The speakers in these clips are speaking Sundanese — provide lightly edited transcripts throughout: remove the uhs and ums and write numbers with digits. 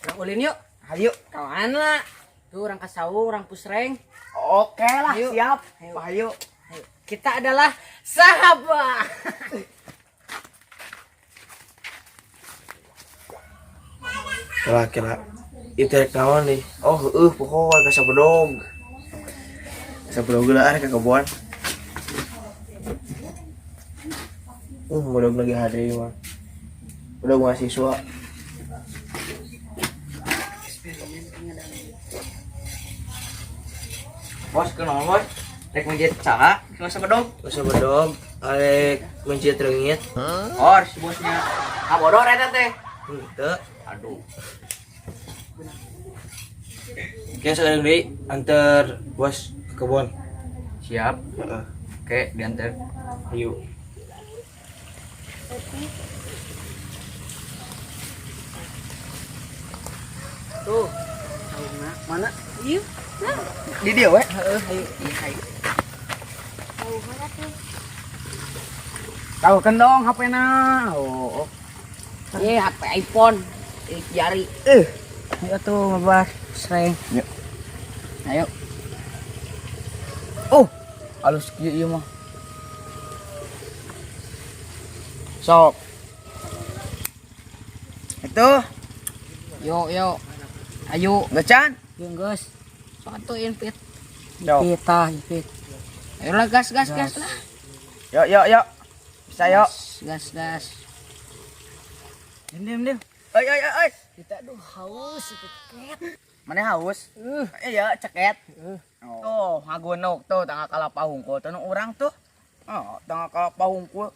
Urang ulin yuk. Ayo. Kawan lah. Tuh orang kasau, orang pusreng. Oke lah, Ayo. Siap. Ayo. Ayo. Ayo. Kita adalah sahabat. Kira kira itu rek naon nih? Oh, heueuh pokoknya ka sabedog. Sabedog lah ka kebon. Bedog lagi hari mah. Bedog mahasiswa. Bos, kenal bos. Rek menjadi saha? Cuma sabedog. Ka sabedog arek mencit reungit. Oh, si bosnya. Ah, bodor eta teh. Henteu. Aduh. Oke, sekarang deui antar bos ke kebon. Siap. Heeh. Oke, diantar. Ayo. Tuh. Saungna mana? Iya. Di dia we. Heeh, ayo. Iya, ayo. Tahu kan dong HP-na. Oh. Iya, HP iPhone. Jari. Ayo tuh ngebahas pusreng. Yuk. Ayo. Oh, halus kieu ieu mah. Sok. Itu, Yo, yo. Ayo. Gecan. Yo, geus. Sok atuh inpit. Yo. Kita inpit. Ayo lah gas gas gas lah. Yo yo yo. Bisa yo. Gas gas. Dim dim dim. Oi oi oi oi. Kita aduh haus itu ket. Mana haus? Iya, ceket. Tuh, ngagunuk tuh tangga kalapa hungkul. Tuh nu urang tuh. Oh, tangga kalapa hungkul.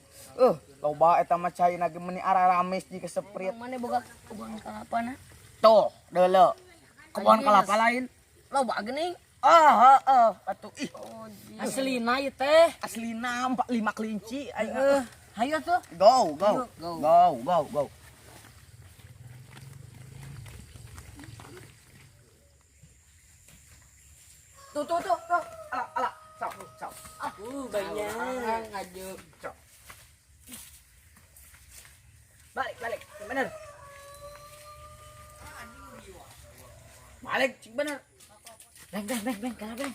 Loba eta mah cai lagi meni araramis jika seprit. Mana boga kebun kelapa na? Tuh, deuleu. Kebon kelapa lain. Loba geuning. Ah, heeh, atuh ih. Aslina ieu teh. Aslina 4 5 kelinci aing. Heeh. Hayo tuh. Go, go. Ayo, go. Go, go, go. Tuh, tuh, tuh, tuh. Ala, ala. Sok, sok. Banyak ngaju. Sok. Balik, balik. Bener. Balik, cing bener. Beng beng beng beng kelapa beng.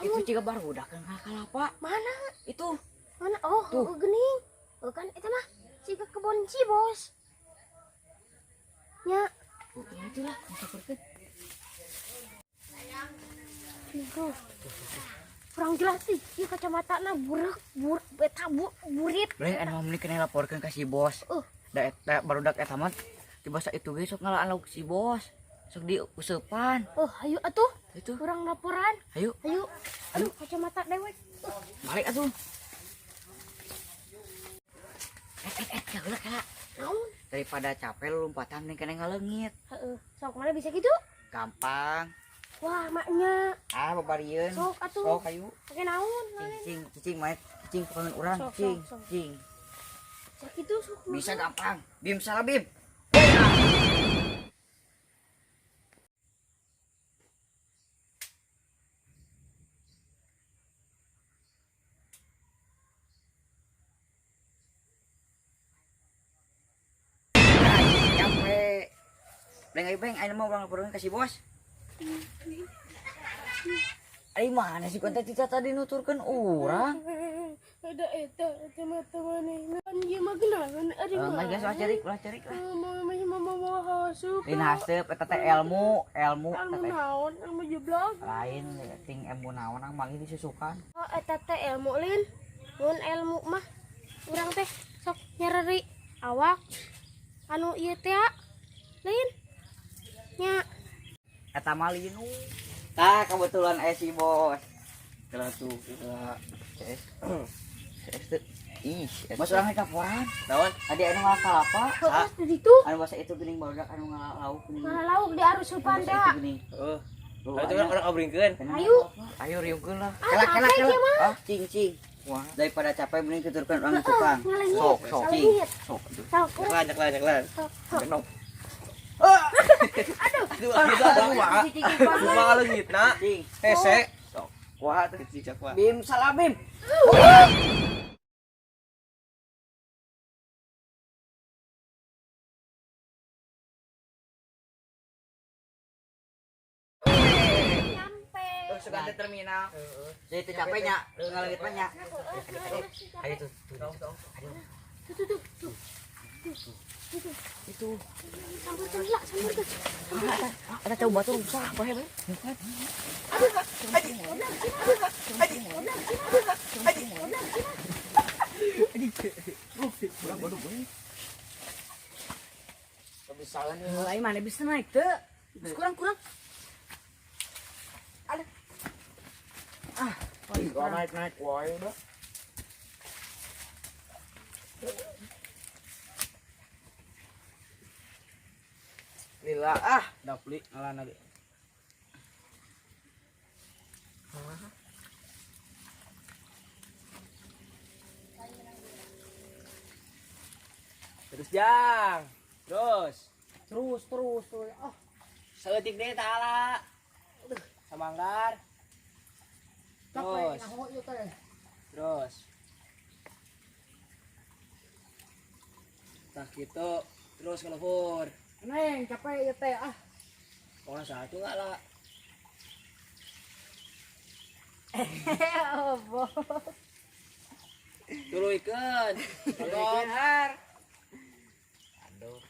Itu juga baru udah kan kelapa. Mana? Itu. Mana? Oh, Tuh. oh geuning. Oh kan eta mah siga kebon si bos. Nya, Oh, ya itulah, seperti tuh. Kurang jelas sih, ieu kacamatana burik, burik, eta burit. Beng anu mah kena laporkeun ka si bos. Da eta barudak eta mah di basa itu ge sok ngalaan lauk si bos. Sok diuseupan. Oh, ayo atuh. Itu. Kurang laporan. Ayo, Ayo. Aduh, kacamata dewek. Balik atuh. Kela kela. Naon? Daripada capek lu lompatan mending kena ngaleungit. Heeh. Sok mana bisa gitu? Gampang. Wah, maknya. Ah, babarieun. Sok atuh. Sok ayo. Pake naon? Cing, cing, cing, main. Cing, kangen urang, Sok, cing, sok, sok. cing. Sok itu sok. Bisa gampang. Bim salah bim. Capek. Beng ayo beng, ayo mau urang laporan ka si bos. Ari mana sih konten kita tadi nuturkeun urang? Ada eta eta mata manehna. Kan ieu mah genahan ari Eh, mah. geus ulah cerik, ulah cerik lah. Mama mama mau hasup. Lain haseup eta teh ilmu, ilmu eta Ilmu teh. naon, ilmu jeblok. Lain ting ilmu naon ang manggih disusukan. Oh, eta teh ilmu lin. Mun ilmu mah urang teh sok nyereri awak anu ieu teh lin. Nya, Eta mah linu. Tah kebetulan aya si bos. Kira tuh, kira. CS. CS teh. Ih, bos urang laporan. Naon? Adi anu ngalah kalapa? heeh di ditu Anu basa itu geuning barudak anu ngalah lauk geuning. ngalauk di arusupan Anu teh. basa itu geuning. Heeh. Tuh, Ayo kan orang abringkeun. Ayo. Ayo riungkeun lah. Ah, Kela kela capek kela. ieu mah. Ah, cing cing. Wah, daripada capek mending tuturkeun urang tukang. Ngaleungit. Sok sok cing. Ngaleungit. Sok. aduh. Sok urang Nyeklan, nyeklan, nyeklan. sok. sok. Genok. Aduh, Aduh, aduh, aduh, kumaha? Kumaha leungitna? Cing. Hese. Sok. Wah, tuh. Cicak wah. Bim salah bim. Sugan teh terminal. Jadi teu capek nya, ngaleungit mah nya. Ayo tuh, tuh. Tuh tuh tuh tuh. Tuh. Tuh. Itu. Samperkeun heula, samperkeun. Eta cau batu rusak bae bae. Kebiasaan Mulai mana bisa naik teu? Kurang-kurang. Kalau naik-naik wae udah. Lila ah, dapli ngalah lagi. Terus jang. Terus. Terus terus terus. Ah, Saeutik deui tah ala. Samanggar. Terus. Terus. Tah kitu terus ke luhur. Neng, capek ya teh ah. Pokoknya satu enggak lah. Oh, bos. Tuluykeun. Tolong. Aduh.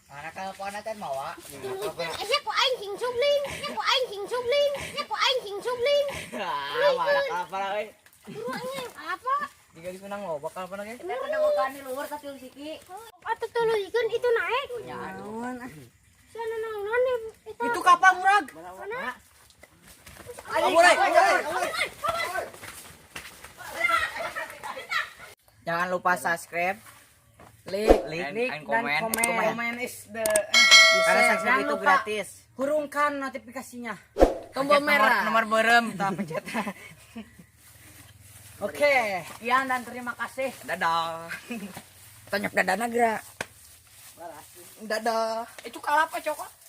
Mana telepon teh mawa? Aya ku aing sing subling, aya ku aing sing subling, aya ku aing sing subling. Ah, mana telepon euy. Buruannya apa? Jika geus menang loba kalpana ge. Kita kada bukan di luhur tapi siki. Atuh tuluykeun itu naik. Ya aduh. Sana naon itu. Itu kapal murag. Mana? Mulai. Jangan lupa subscribe, Like, like, and dan comment. komen. Comment is the Karena Share. subscribe Jangan itu lupa. gratis. Hurungkan notifikasinya. Tombol Pencet merah. Nomor berem, tak pencet. Oke, sekian dan terima kasih. Dadah. Tanyok dadana gerak. Dadah. Itu kalapa cokot.